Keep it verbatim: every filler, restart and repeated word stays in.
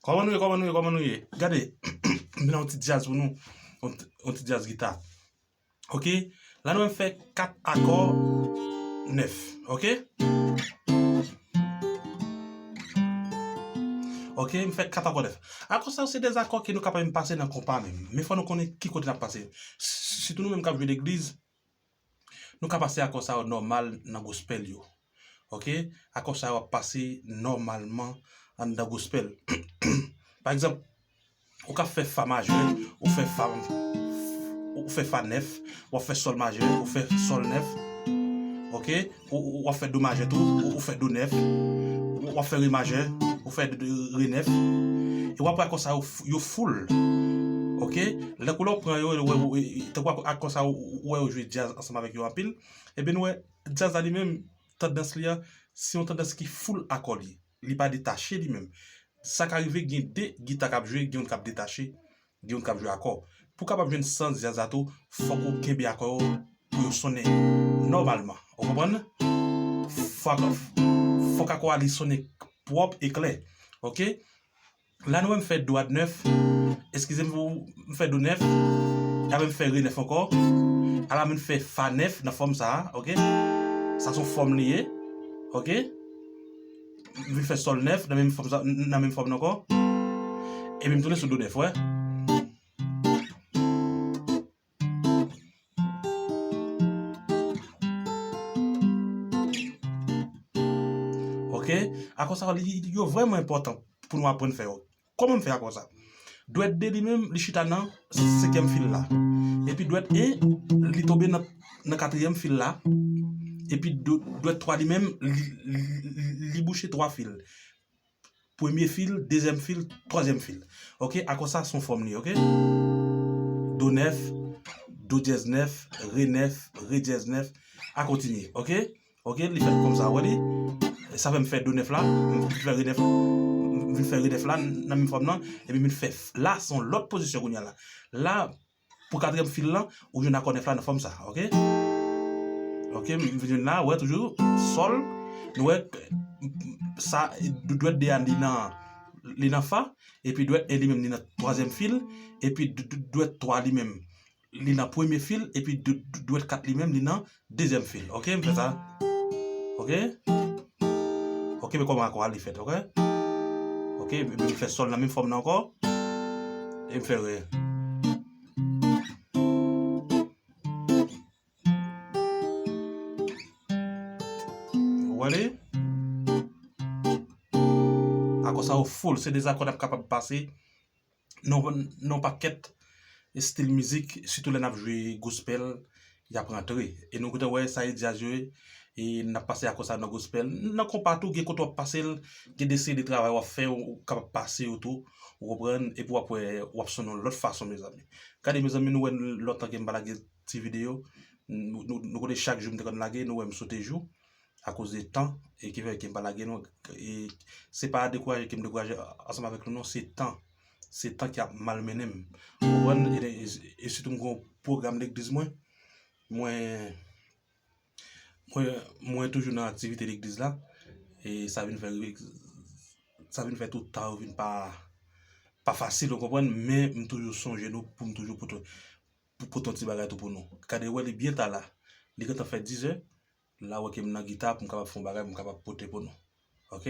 Kòman nou ye, kòman nou ye, kòman nou ye? Gade, m nan yon ti djaz pou nou. Yon ti, yon ti djaz gita. Ok? La nou menm fè kat akò nèf. Ok? Ok, m fè kat akò nèf. Akò sa yo se de akò ke nou kapab menm pase nan konpa menm. Men fò nou konnen ki kote n ap pase. Sitou nou menm k ap jwe legliz, nou ka pase akò sa yo nòmal nan gospel yo. Ok? Akò sa yo ap pase nòmalman anndan gospel. Pa egzanp, ou ka fè fa majè, ou fè fa, ou fè fa nèf, w ap fè sòl majè, ou fè sòl nèf. Ok? Ou, ou, w ap fè do majè tou, ou, ou fè do nèf. Ou, w ap fè re majè, ou fè re nèf. E w ap wè akò sa yo, f- yo full. Ok? Lè kou lè w pran yo, ou wè, ou- e- e- tankou akò sa yo, ou wè yo jwe djaz ansanm avèk yo anpil. Ebyen, nou wè, djaz la li menm, tandans li an, se yon tandans ki full akò li. Li pa detache li menm. Sa ka rive gen de gita k ap jwe, gen youn k ap detache, gen youn k ap jwe akò. Pou w kapab jwenn sans djaz la tou, fòk ou kenbe akò yo pou yo sonnen nòmalman. Ou konprann? Fòk, fòk akò a li sonnen pwòp e klè. Ok? La nou wè m fè do a nèf. Eskize m, m fè do nèf. Apre m fè re nèf ankò. Ala m fè fa nèf nan fòm sa a, ok? Sa se yon fòm li ye, ok? M vin fè sòl nèf nan menm fòm sa, nan menm fòm nan ankò. Epi m tounen sou do nèf, wè. Ok? Akò sa yo, li- yo vrèman enpòtan pou nou aprann fè yo. Kòman m fè akò sa? Dwèt de li menm, li chita nan senkyèm fil la. Epi dwèt en, li tonbe nan, nan katriyèm fil la. Epi dwèt twa li menm, li, li, li bouche twa fil. Premye fil, dezyèm fil, twazyèm fil. Ok, akò sa se yon fòm li, ok? Do nèf, do dyèz nèf, re nèf, re dyèz nèf, a kontinye, ok? Ok, li fèt kòmsa, wè li? Sa fè m fè do nèf la, m vin fè re nèf, m vin fè re nèf la, nan menm fòm nan, epi m vin fè f- la, se yon lòt pozisyon kounye a la. La, pou katriyèm fil lan, ou jwenn akò nèf la nan fòm sa, ok? Ok, m vin jwenn la, wè toujou, sòl, nou wè, sa, dwèt de a li nan, li nan fa, epi dwèt en li menm li nan twazyèm fil, epi dwèt twa li menm, li nan premye fil, epi dwèt kat li menm, li nan dezyèm fil. Ok, m fè sa. Ok? Ok, men kòman akò a li fèt, ok? Ok, men m fè sòl nan menm fòm nan ankò. E m fè re. Ou wè li? Akò sa yo full, se de akò n ap kapab pase nan, nan pakèt estil mizik, sitou lè n ap jwe gospel, y ap rantre. E nou gentan wè sa e djaz yo ye, e n ap pase akò sa nan gospel. Nan konpa tou, gen kote w ap pase l, gen de seri de travay w ap fè, ou kapab pase yo tou, ou konprann, epi w ap wè, w ap sonnen yon lòt fason, mezanmi. Gade, mezanmi, nou wè lontan ke m pa lage ti videyo, nou, nou, nou konnen chak jou m te konn lage, nou wè m sote jou, akoz de tan, e ki fè ke m pa lage nou, e se pa dekouraje ke m dekouraje ansanm avèk nou, non, se tan. Se tan ki ap malmennen m. Ou konprann? E, e, e sitou m gen yon pwogram legliz mwen. Mwen, mwen, mwen toujou nan aktivite legliz la. E sa vin fè, sa vin fè tout tan yo vin pa, pa fasil, ou konprann? Men m toujou sonje nou pou m toujou pote, pou pote yon ti bagay tou pou nou. Gade, wè li byen ta la. Li gentan fè dizè. La, wè ke m nan gita pou m kapab fè yon bagay, pou m kapab pote pou nou. Ok?